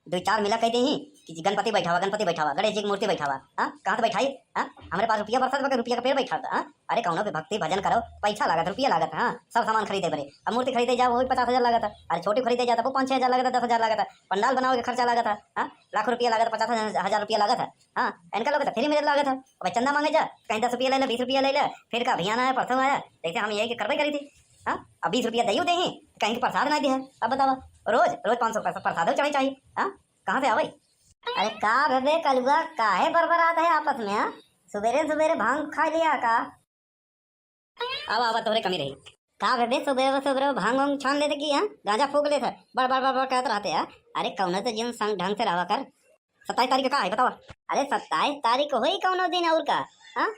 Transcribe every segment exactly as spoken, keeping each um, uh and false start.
दुइ चार मिला कहि देही कि गणपति बैठावा, गणपति बैठावा, गणेश जी की मूर्ति बैठावा। हाँ, कहाँ से बैठाई? हाँ, हमरे पास रुपया बरसत बा कि रुपया का पेड़ बैठात, हाँ? अरे, कौनो भी भक्ति भजन करो, पैसा लागत, रुपया लागत, हाँ, सब सामान खरीदे बरे। अब मूर्ति खरीदे जाओ, वही पचास हजार लागत है। अरे, छोटी खरीदे जाओ, तब वो पाँच छः हजार लागत है, दस हजार लागत है। पंडाल बनावे के खर्चा लागत है, हाँ, लाख रुपया लागत, पचास हजार रुपया लागत है, हाँ, इनका लोग तो free में लागत है। अब चंदा मांगे जा, कहीं दस रुपया ले ले, बीस रुपया ले ले, फिर का अभियान आया, परसों आया, जैसे हम यही के करबे करी थी। हाँ, अब बीस रुपया दइयो देही, कहीं के प्रसाद ना दिया। अब बतावा, रोज रोज पाँच सौ पैसा प्रसाद चढ़े चाहिए। हाँ, कहाँ से आवे? अरे का भेबे कलुआ, काहे बरबरात है आपस में, हाँ? सुबेरे सुबेरे भांग खा लिया का? अब आवा तोहरे कमी रही। का भेबे सुबेरे सुबेरे भांग वांग छान लेते की, हाँ? गांजा फूक लेते, बड़ बड़ बड़ बड़ कहत रहते, हाँ? अरे कौनो तो जीवन संग ढंग से रहा कर। सत्ताईस तारीख का है बतावा? अरे सत्ताईस तारीख होई कौनो दिन और का? हाँ?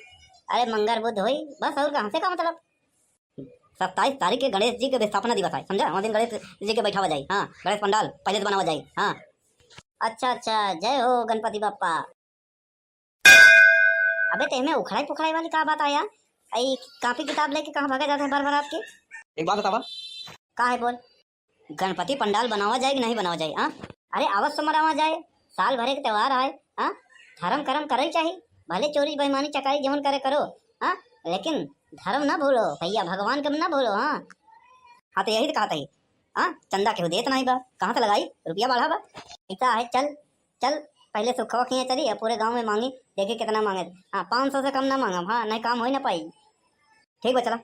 अरे मंगर बुध होई बस, और का? हमसे का मतलब? सत्ताईस तारीख के गणेश जी के स्थापना दिवस है, समझा? वहाँ दिन गणेश जी के बैठावा जाई। हाँ, गणेश पंडाल पहले से बनावा जाई। हाँ। अच्छा अच्छा, जय हो गणपति बप्पा। अबे ते में उखड़ाई पुखड़ाई वाली का बात आया? आई कापी किताब लेके कहाँ भागे जाते हैं बार बार आपके? एक बात बतावा। का है बोल? गणपति पंडाल बनावा जाए कि नहीं बनावा जाए, हाँ? अरे अवश्य मनावा जाए, साल भरे के त्योहार आए, हाँ? धर्म कर्म करे चाही, भले चोरी बेईमानी चकारी जवन करे करो, हाँ? लेकिन धर्म ना भूलो भैया, भगवान के ना भूलो, हाँ? हाँ तो यही तो कहत ही, हाँ? चंदा केहू देत नहीं बा, कहाँ से लगाई? रुपया बढ़ा बा, ऐसा है, चल चल, पहले सुखवा किहाँ चली, अब पूरे गाँव में मांगी, देखी कितना मांगे। हाँ, पाँच सौ से कम ना मांगम, हाँ, नहीं काम होई ना पाई। ठीक बा, चला।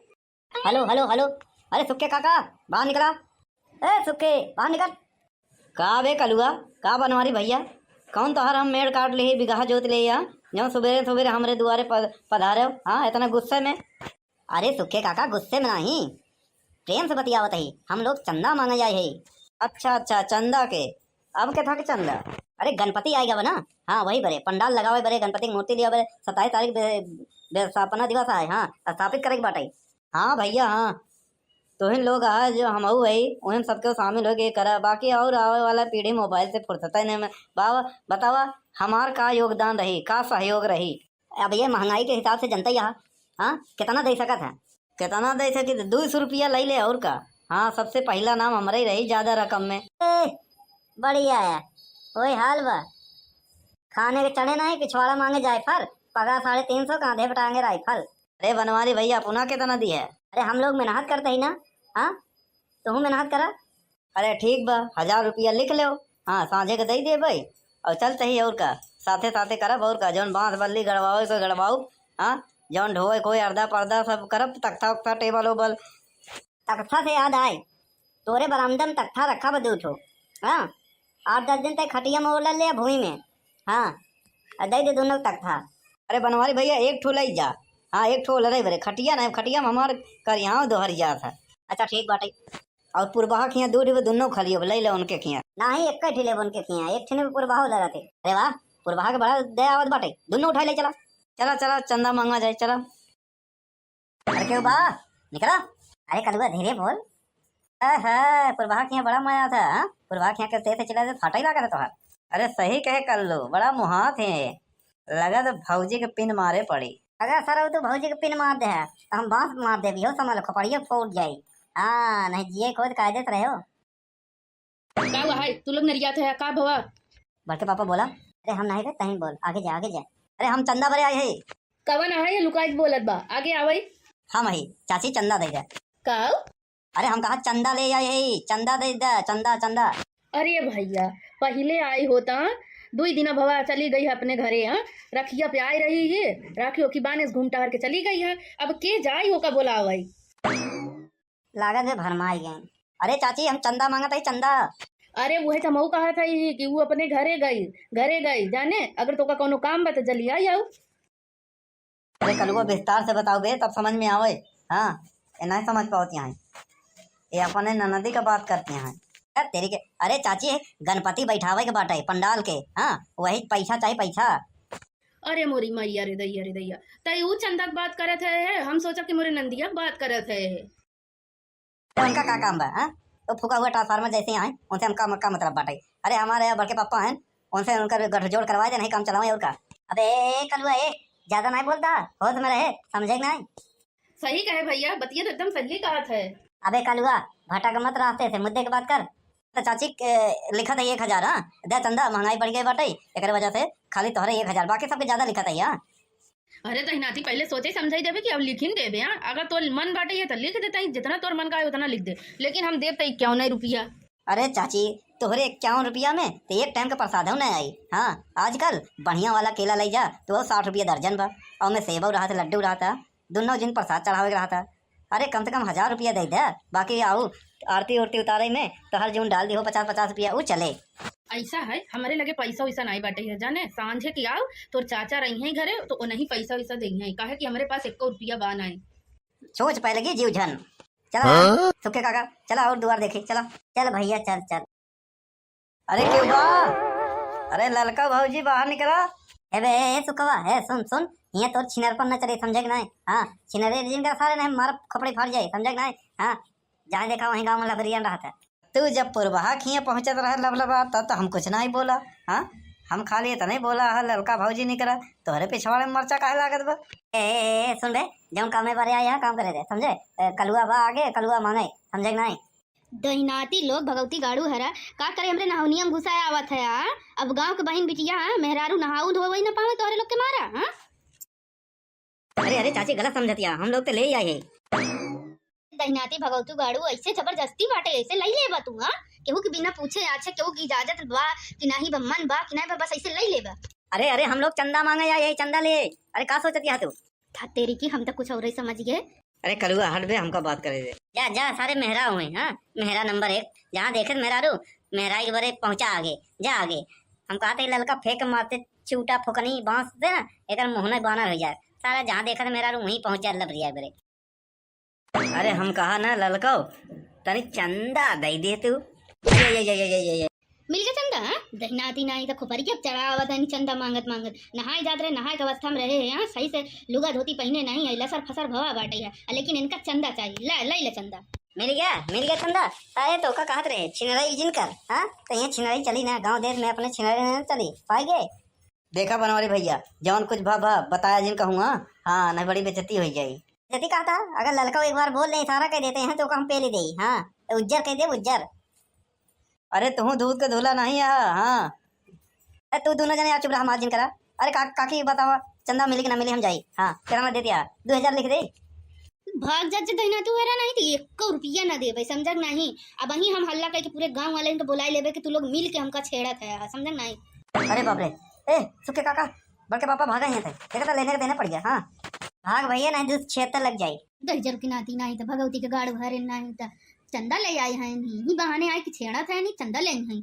हेलो हेलो हेलो, अरे सुक्के काका, बाहर निकला। ए सुक्के, बाहर निकल। का बे कलुआ, का बनवारी भैया, कौन तोहर हम मेड़ काट ले, बिगहा जोत ले या, जो सुबेरे सुबेरे हमरे दुआरे प-, पधारे हो, हाँ, इतना गुस्से में? अरे सुक्के काका, गुस्से में नहीं, प्रेम से बतियावत ही, हम लोग चंदा मांगे आए ही। अच्छा अच्छा, चंदा के, अब के था के चंदा? अरे गणपति आएगा बा ना, हाँ, वही बरे पंडाल लगावे बरे, गणपति की मूर्ति लिया बरे, सत्ताईस तारीख बे-, स्थापना दिवस आए, हाँ, स्थापित करे के बाटे। हाँ भैया, हाँ, तोहिन लोग आ जो हमहू है, ओहिम सबके शामिल होके करा, बाकी और आवे वाला पीढ़ी मोबाइल से फुर्सत ही नहीं में। बाबा बतावा, हमार का योगदान रही, का सहयोग रही? अब ये महंगाई के हिसाब से जनता यहाँ, हाँ, कितना दे सकत है? कितना दे सकी? दो सौ रुपया ले ले और का। हाँ, सबसे पहला नाम हमरे ही रही ज्यादा रकम में। ए, बढ़िया है, वही हाल बा। खाने के चढ़े नहीं, पिछवाड़ा मांगे जायफल, पगा साढ़े तीन सौ, कांधे पे टांगे राइफल। अरे बनवारी भैया, पुना कितना दी है? अरे हम लोग मेहनत करते ही ना, हाँ, तुहू मेहनत करा। अरे ठीक बा, हजार रुपया लिख लेव, हाँ, साँझे के दई देबे और चलते ही, और का, साथे साथे करब, और का, जौन बांस बल्ली गड़वावे के गड़वाऊ, हाँ, जौन ढोए कोई अर्दा पर्दा सब करब, तख्ता उख्ता, टेबल ओबल। तख्ता से याद आए, तोरे बरामदा में तख्ता रखा बा दू ठो, हाँ, आठ दस दिन तक खटिया में ओलर ले भूमि में, हाँ, और दे दे दोनों तख्ता। अरे बनवारी भैया, एक ठो ले जा, हाँ, एक ठो ओलरे बरे, खटिया नहीं, खटिया में हमार करियाव दोहर जात है। अच्छा ठीक बाटे। और पुरबहा खिया दू ठो, दुनो खा लियो, ले ले उनके खिया। नाही, एक ठे लेब उनके खिया, एक ठे में पुरबहा लगा थे। अरे वाह, पुरबहा के बड़ा दया आवत बाटे, दुनो उठाई ले चला। चला चला, चंदा मांगा जाए, चला। अरे क्यों बा, निकला। अरे कलुआ धीरे बोल। अहा, पुरबहा खिया बड़ा मजा था, हाँ? पुरबहा खिया के तेज से चिल्ला दे, फाटा ही लगा था तोहार। अरे सही कहे कल्लू, बड़ा मुहात है। लगा तो भौजी के पिन मारे पड़ी। अगर सर तू भौजी के पिन मार दे है, तो हम बांस मार देबी हो, समझ लो, खोपड़िया फूट जाई। हाँ, नहीं जिए खोद कायदे से रहो। का हुआ है? तू लोग नरियात है, का भवा? बड़के पापा बोला। अरे हम नहीं रे, तहीं बोल, आगे जा, आगे जा। अरे हम चंदा बरे आए है। कवन है ये लुकाई के बोलत बा? आगे आवई। हम ही, चाची चंदा दे दे। का? अरे हम कहा चंदा ले आए है, चंदा दे दे, चंदा, चंदा। अरे भैया, पहिले आई होता, दुई दिना भवा चली गई है अपने घरे, हाँ? रखिया पे आई रही है, राखी ओखी बाने से घूम टहर के चली गई है। अब के जाई ओका बोलावई? लागत है भरमाई गए। अरे चाची, हम चंदा मांगत है, चंदा। अरे उहे तो हमहू कहत है कि वो अपने घरे गई, घरे गई, जाने अगर तोका कोनो काम बा तो जल्दी आई आऊ। अरे कलुआ, विस्तार से बताओ बे, तब समझ में आवे। हाँ, ये नहीं समझ पावत यहाँ। ये अपने ननदी का बात करते हैं। यार तेरी के, अरे चाची, गणपति बैठावे के बाटे पंडाल के, हाँ, वही पैसा चाही, पैसा। अरे मोरी मैया रे दैया रे दैया, तई ऊ चंदा के बात करत है, हम सोचब कि मोरे नंदिया के बात करत है। तो उनका का काम बा, हाँ? तो फूका हुआ ट्रांसफार्मर जैसे ही आए, उनसे हमका, हमका मतलब बाटे। अरे हमारे यहाँ बड़के पापा हैं, उनसे उनका गठजोड़ करवा दे, नहीं काम चलावे और का। अबे ए, ए, कलुआ ए, ज्यादा नहीं बोलता, होश में रहे, समझे कि नहीं? सही कहे भैया, बतिया तो एकदम सही कहत है। अबे कलुआ, भटक मत रास्ते से, मुद्दे की बात कर। त चाची, ए, लिखत है एक हजार, हाँ? दे चंदा, महंगाई बढ़ि गई बाटे, एकरे वजह से खाली तोहरे एक हजार, बाकी सबके ज्यादा लिखत है, हाँ? अरे दहिनाती, पहिले सोचे समझाई देबे कि अब लिखिन देबे, हाँ? अगर तोर मन बाटे ये त लिख देता ही, जितना तोर मन का है उतना लिख दे, लेकिन हम देब त इक्यावन रुपया। अरे चाची, तोहरे इक्यावन रुपया में त एक टाइम के प्रसादो न आई। हाँ, आजकल बढ़िया वाला केला लइ जा, त वो साठ रुपया दर्जन बा, और में सेबो रहत, लड्डू रहत, दुनो जिन प्रसाद चढ़ावे के रहत। अरे कम से कम हजार रुपया दे दे, बाकी आऊ आरती उरती उतारे में तोहर जून डाल दिहो पचास पचास रुपया, ऊ चले। ऐसा है, हमरे लगे पैसा वैसा नाई बाटे है, जाने, सांझे के आऊ, तोर चाचा रही हैं घरे, तो उन्हीं पैसा वैसा दे हैं, काहे कि हमरे पास एको रुपया बा नाई। सोच पै लगी जीव झन। चला हाँ? सुखे काका, चला और दुआर देखी, चला। चल भैया, चल, चल। अरे क्यों बा? अरे ललका भौजी, बाहर निकला। ए बे, ए, ए, सुखवा, ए, सुन, सुन, हियाँ तोर छिनरपन न चले, समझे कि नाई? हाँ, छिनरे जिन कर सारे नहीं, मार खोपड़ी फाट जाए, समझे कि नाई? हाँ, जहाँ देखा वहीं गाँव में लबरियन रहत है। तू जब पुरबहा खिए पहुँचत रहे लबलबा, तब तो हम कुछ नहीं बोला। हाँ, हम खाली इतना ही बोला है, ललका भौजी निकला, तोहरे पिछवाड़े में मरचा काहे लागत बा? ए, ए, ए, सुन बे, जौन कामे बारे आया है, काम करे दे, समझे? ए, कलुआ बा आगे, कलुआ मांगे, समझे कि नाई? दहिनाती लोग भगवती गाड़ू हरा, का करे हमरे नहौनिया में घुसाए आवत है, आ? अब गाँव के बहिन बिटिया, आ? मेहरारू नहाऊ धोवई न पावे तोहरे लोग के मारा, हाँ? अरे, अरे चाची, गलत समझतिया, हम लोग तो ले ही आए हैं। दहिनाती भगवतू गाड़ू, ऐसे जबरदस्ती बाटे, ऐसे लई लेबा तू, हाँ? केहू के बिना पूछे आछे, केहू की इजाजत बा कि नाही बा, मन बा कि नाही बा, बस ऐसे लई लेबा। अरे, अरे, हम लोग चंदा मांगे या यही चंदा ले? अरे, का सोचतिया तू? था तेरी की, हम तो कुछ और ही समझ गए। अरे कलुआ, हट बे, हमका बात करे दे। जा, जा, सारे मेहरा हुए, हाँ? मेहरा नंबर एक। जहाँ देखे मेहरारू, मेहराई के बरे पहुँचा आगे, जा आगे। हम कहते ही ललका फेंक मारते, चूटा फुकनी बांस दे ना, एकर मुँह में बानर हो जाए। सारा जहाँ देखत मेहरारू वहीं पहुँच जाए लबरिया बरे। अरे हम कहा ना ललको, तनी चंदा दे दे तू। ये, ये, ये, ये, ये, ये। मिल गया चंदा, हाँ? दहिनाती नाही तो खुपरी के चढ़ावत है चंदा मांगत मांगत। नहाए जात रहे, नहाए के अवस्था में रहे हैं, हाँ? सही से लुगा धोती पहने नहीं है, लसर फसर भवा बाटे है, लेकिन इनका चंदा चाहिए। ले, ले ले चंदा। मिल गया, मिल गया चंदा। अरे तो का कहत रहे, छिनराई जिन कर, हाँ? तो ये छिनराई चली ना, गाँव देश में अपने छिनराई ना चली, पाई गए? देखा बनवारी भैया, जौन कुछ भा, भा बताया जिन कहूँ, हाँ? हाँ, नहीं बड़ी बेइज्जती हो जाई। बेइज्जती कहता, अगर ललका एक बार बोल दे, इशारा कर देते हैं, तो ओका हम पेली देई, हाँ? तो उज्जर कह दे, उज्जर। अरे तुहू दूध के धुला नहीं है, हाँ? अरे तू दोनों जने यार चुप रहा, मार जिन करा। अरे का-, काकी बतावा, चंदा मिली कि ना मिली, हम जाई। हाँ, तेरा ना दे दिया, दो हजार लिख दे। भाग जा, जे दहिना तू हरा नहीं तो एको रुपया ना देबे, समझक नहीं? अब वहीं हम हल्ला करके पूरे गांव वाले इनको बुलाई लेबे कि तू लोग मिल के हमका छेड़त है, समझक नहीं? अरे बाप रे, ए सुखे काका, बड़के पापा भागा ही थे, देखा तो लेने के देने पड़ गया। हाँ, भाग भैया, नहीं तो छेद लग जाई। दहिजर की नाती नहीं तो भगवती के गाड़ भरे नहीं तो चंदा ले आई है, नहीं ही बहाने आई कि छेड़त है, नहीं चंदा ले आई है।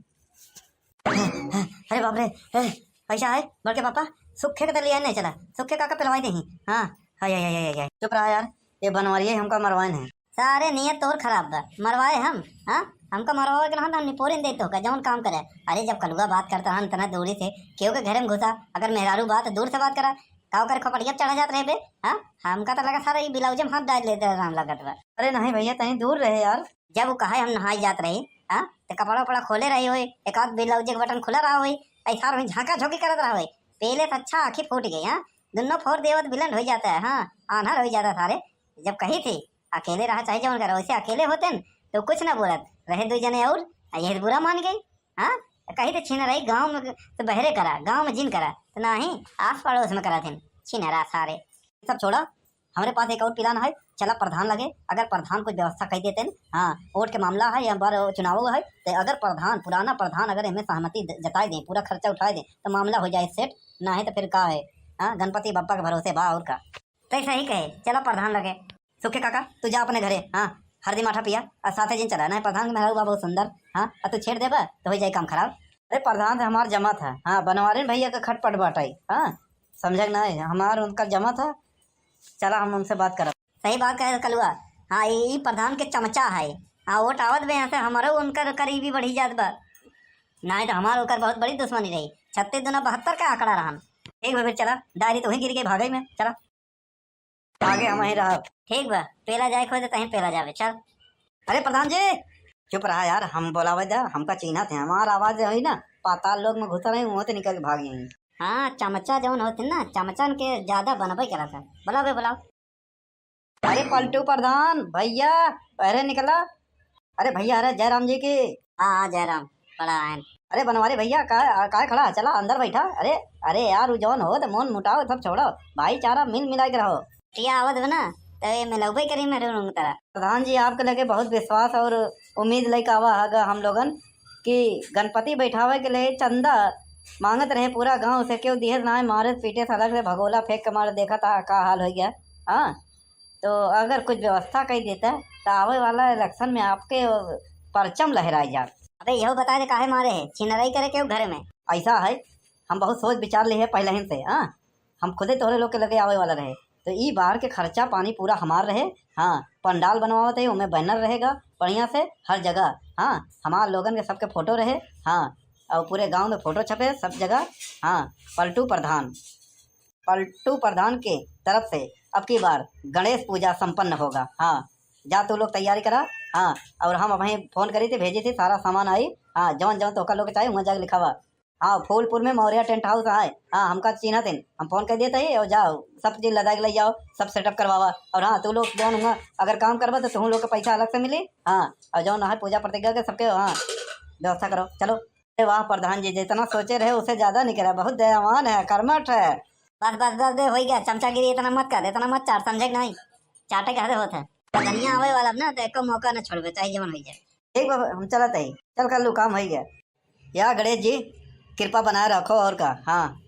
अरे बाप रे, ए, पैसा है बड़के पापा, सुखे के तो लिया नहीं चला, सुखे काका पिलवाई दे ही। हाँ, हाय, हाय, हाय, हाय, हाय। चुप रहा यार, ये बनवारिये हमका मरवाए नहीं। सारे नियत तोर खराब बा, मरवाए हम, हाँ? हमका मरवाए के रहन त हम निपोरिन देत होका, जौन काम करे। अरे जब कलुआ बात करता रहन इतना दूरी से, केहू के घरे में घुसा, अगर मेहरारू बात दूर से बात करा, का ओकर खोपड़िया पे चढ़ा जात रहे बे, हाँ? हमका तो लगा सारा ई ब्लाउजे में हाथ डाल लेते रहन लगत बा। अरे नहीं भैया, तनी दूर रहे यार। जब वो कहा हम नहाए जात रहे, हाँ, तो कपड़ा उपड़ा खोले रहे होए, एक आध ब्लाउज के बटन खुला रहा होए, ऐसा रहे झांका झोंकी करत रहा होए, पेले से अच्छा आँखी फूट गई, हाँ, दुनो फोर देवत बिलंड हो जाता है, हाँ, आन्हर हो जाता है सारे। जब कही थी अकेले रहा चाहे जौन करा, वैसे अकेले होते न तो कुछ ना बोलत रहे दो जने और, आ यही बुरा मान गई, हाँ, कही थे छिनराई गाँव में तो बहरे करा, गाँव में जिन करा, तो ना ही आस पड़ोस में करा थे छिनरा सारे। सब छोड़ा, हमरे पास एक और plan है, चला प्रधान लगे, अगर प्रधान कुछ व्यवस्था कर देते न, हाँ, वोट के मामला है, या बार चुनाव है, तो अगर प्रधान, पुराना प्रधान अगर इनमें सहमति द-, जताए दें, पूरा खर्चा उठाए दें, तो मामला हो जाए सेट, ना है तो फिर का है, हाँ, गणपति बप्पा के भरोसे बा और का। तो सही कहे, चला प्रधान लगे। सुखे काका, तू जा अपने घरे, हाँ, हरदी माठा पिया, और साथे जिन चला, ना प्रधान के मेहरारू बा बहुत सुंदर, हाँ, और तू छेड़ देबा, तो हो जाए काम खराब। अरे प्रधान से हमार जमत है, हाँ, बनवारिन भैया का खटपट बाटाई, हाँ, समझक ना है, हमार उनका जमत है, चला, हम उनसे बात करब। सही बात कहे कलुआ। हाँ, ई, ई प्रधान के चमचा है। हाँ, वोट आवत बे यहाँ से, हमरो उनकर करीबी बढ़ी जात बा। नाहीं तो हमार ओकर बहुत बड़ी दुश्मनी रही। छत्तीस दूना बहत्तर का आंकड़ा रहन। ठीक बा, फिर चला, डायरी तो वहीं गिर गई भागई में, चला। आगे हम वहीं रहब। ठीक बा, पेला जाए खोजे तहीं पेला जावे, चल। अरे प्रधान जी, चुप रहा यार, हम बोलावे दा, हमका चीन्हत है, हमार आवाज है ना, पाताल लोक में घुसा रही, वहाँ से निकल के भाग गई। हाँ, चमचा जौन होते ना, चमचन के ज्यादा बनबे करा था। बुलाओ बे, बुलाओ। अरे पलटू प्रधान, भैया, बहरे निकला। अरे भैया, अरे जयराम जी की। हाँ, हाँ, जयराम, प्रणाम। अरे बनवारी भैया, का, काय खड़ा, चला अंदर बैठा। अरे, अरे यार, उ जौन होत, मोन मुटाव सब छोड़ो, भाईचारा मिल मिलाइ के रहो। टिया आवत बा ना, तो ये मिलौबे करी मेरे उन तरह। प्रधान जी, आपके लगे बहुत विश्वास और उम्मीद लेके आवा हगा हम लोगन कि गणपति बैठावे के लिए चंदा मांगत रहे पूरा गांव से, केहू दिहे ना, मारे पीटे सड़क से भगोला फेंक के मारे, देखा था का हाल हो गया। हाँ, तो अगर कुछ व्यवस्था कइ देता, तो आवे वाला election में आपके परचम लहराए जात। अबे, यहो बता दे, काहे मारे है? छिनराई करे केहू घरे में? ऐसा है, हम बहुत सोच विचार लिए है पहले ही से। हाँ, हम खुदे तोहरे लोग के लगे आवे वाला रहे, तो ई बार के खर्चा पानी पूरा हमार रहे। हाँ, पंडाल बनवावत है, ओमे banner रहेगा बढ़िया से हर जगह। हाँ, हमार लोगन के सबके फोटो रहे। हाँ, और पूरे गांव में फोटो छपे सब जगह। हाँ, पलटू प्रधान, पलटू प्रधान के तरफ से अब की बार गणेश पूजा संपन्न होगा। हाँ, जा तू लोग तैयारी करा। हाँ, और हम अबहीं फोन करी थी, भेजी थी, सारा सामान आई। हाँ, जौन जौन तोहका लोग के चाही, वहाँ जाके लिखावा। हाँ, फूलपुर में मौर्या टेंट हाउस है। हाँ, हमका चिन्हत है, हम फोन कर देते ही, और जाओ, सब चीज लदा के ले जाओ, सब सेटअप करवावा। और हाँ, तू लोग जौन हुआ अगर काम करबा तो तुम लोग के पैसा अलग से मिली। हाँ, और जौन है पूजा प्रतिज्ञा के सबके, हाँ, व्यवस्था करो। चलो। अरे वाह प्रधान जी, जितना सोचे रहे उससे ज्यादा निकला, बहुत दयावान है, कर्मठ है। बस बस बस बे, हो गया चमचागिरी, इतना मत कर, इतना मत चाट, समझे कि नहीं? चाटे के हद होत है। प्रधानिया आवे वाला ना, तो एको मौका न छोड़बे, चाहे जवन हो जाए। ठीक बा, हम चलत हई, चल कर लू, काम हो गया। या गणेश जी, कृपा बनाए रखो, और का। हाँ,